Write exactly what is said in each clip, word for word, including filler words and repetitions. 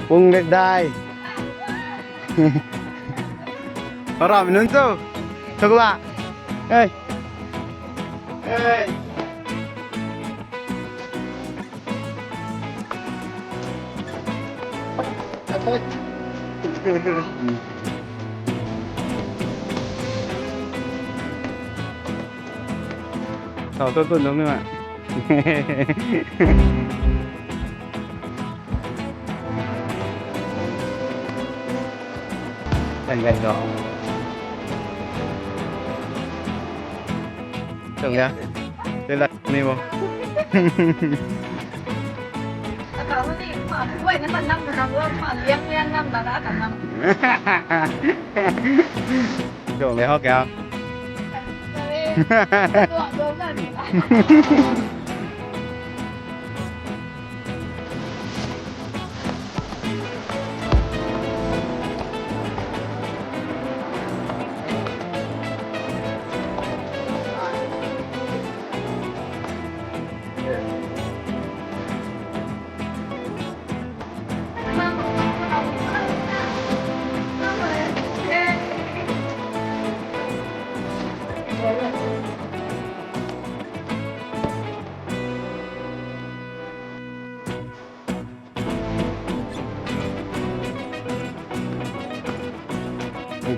Pung rek dai. Aram nunc tu. Chakla. Hey. Hey. Tau tu tu nunc ni ma. Tang gan go. Tang ya. Tela ni mo. Chong le ho kya?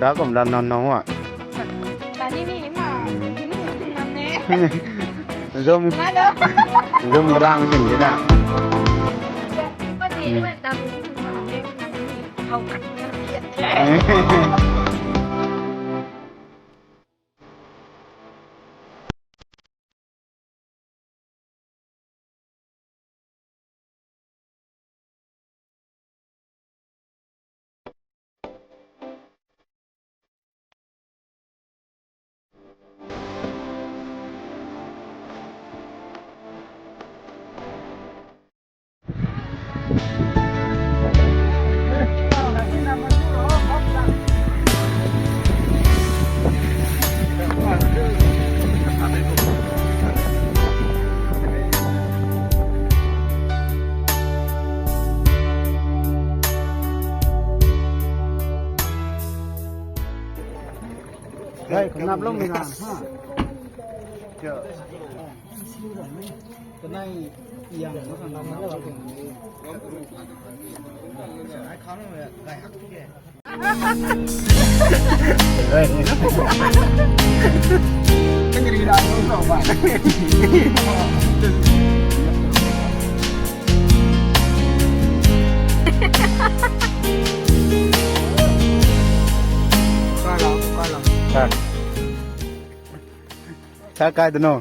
Dak kum dan nongnong a. Tani ni ma. Zoom, zoom rang sin di na. Hey, kanap lou mi na, ha? Kanai yang na kanap lou. Sa kai dano.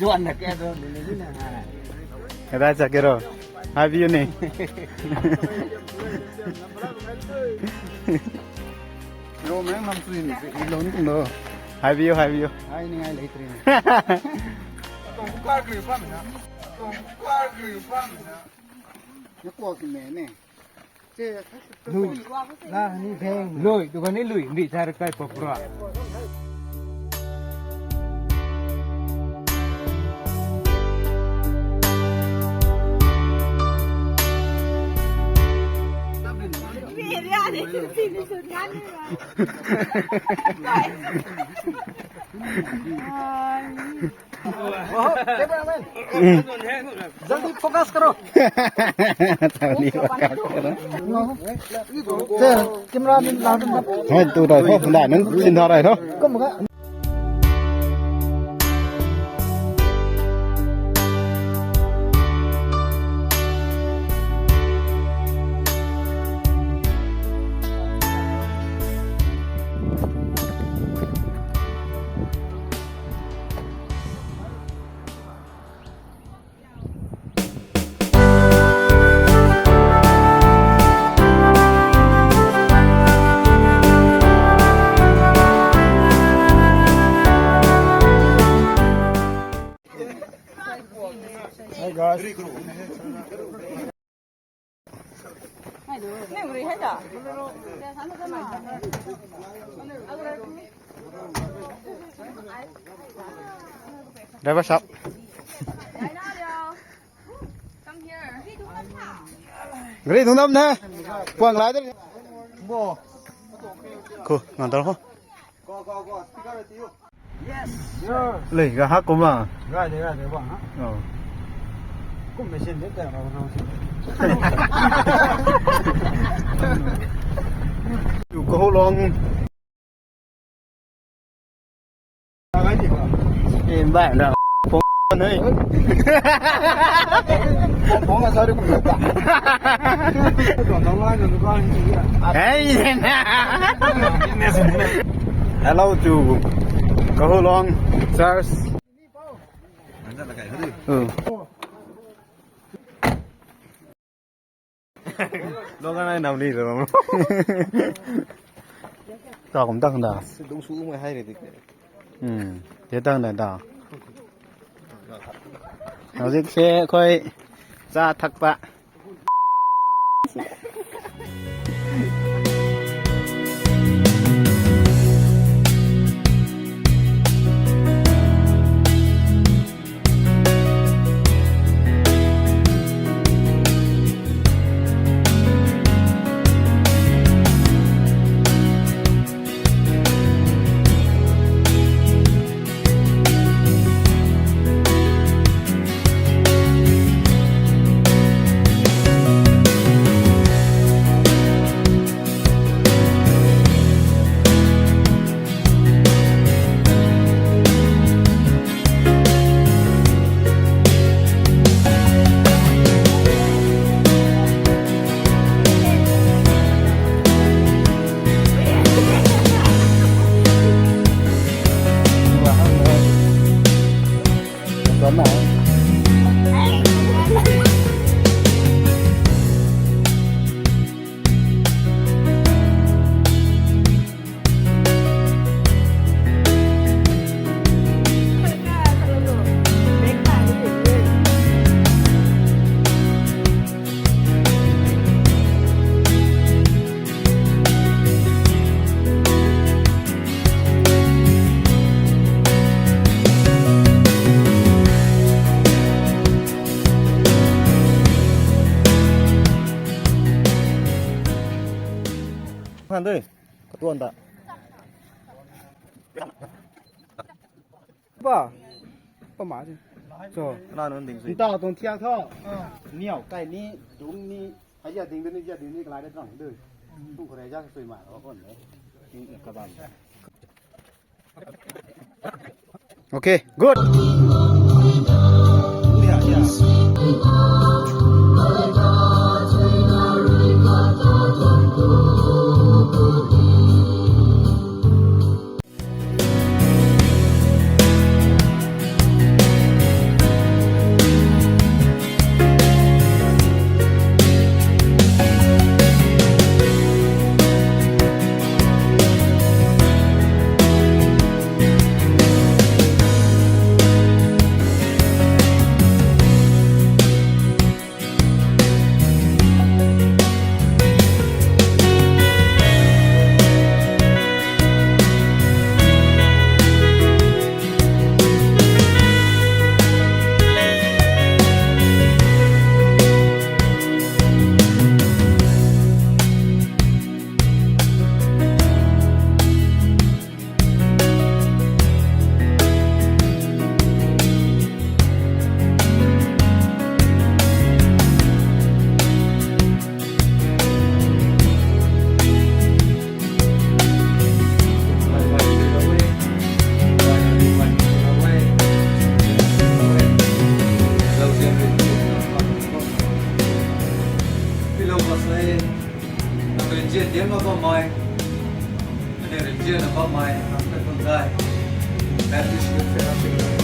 Zuan na kya do ni ni na. Kadai chakiro. Hai biu ni. Ro meng nam sui ni, i lo ni tung do. Hai biu, hai biu. Hai ni ngai lei tri ni. Tong kar kri pam na. Tong kar kri pam na. Ni kwa ki me ni. Lui. La ni beng. Lui, tu kan ni lui, ni thar kai pa pura. Jaldî focus karo. Jaldî focus karo. Sir, camera ni la dun da. Hai, tu rai tho, la nang sin tha rai tho. Kum ka. Hey guys. Driver sahab. Come here. Gari nung dam na. Puang lai de. Khu, ngan tar ho. Lei, ga hak kum a. Rai de, rai de, bang, ha? Oh. Kum machine de, ta, rau, rau, si. Tu ko long. Em bai na. Phong nei. Phong phong a sa ri kum ta. Hey. Hello to Kahulong Church. Oh. Lo ka nai nam ni lo. Ta kum tang da. Dung su mai hai re dik. Hmm. Te tang da da. Hauzik se khoi cha thak pa. Khan dui, katuan ta. Ba, pa ma si. So, na nunc ding si. Nta tuang thiak tho. Niau kai ni, dung ni, hai ya ding ni, ya ding ni kalai de tuang dui. Tung khou rui ja sui ma ro kon de. Ka bam. Okay, good. Hello, boss. Nang rinzian dianna bammei, nang rinzianna bammei, nang ta tun dai. Baptist Youth Fellowship.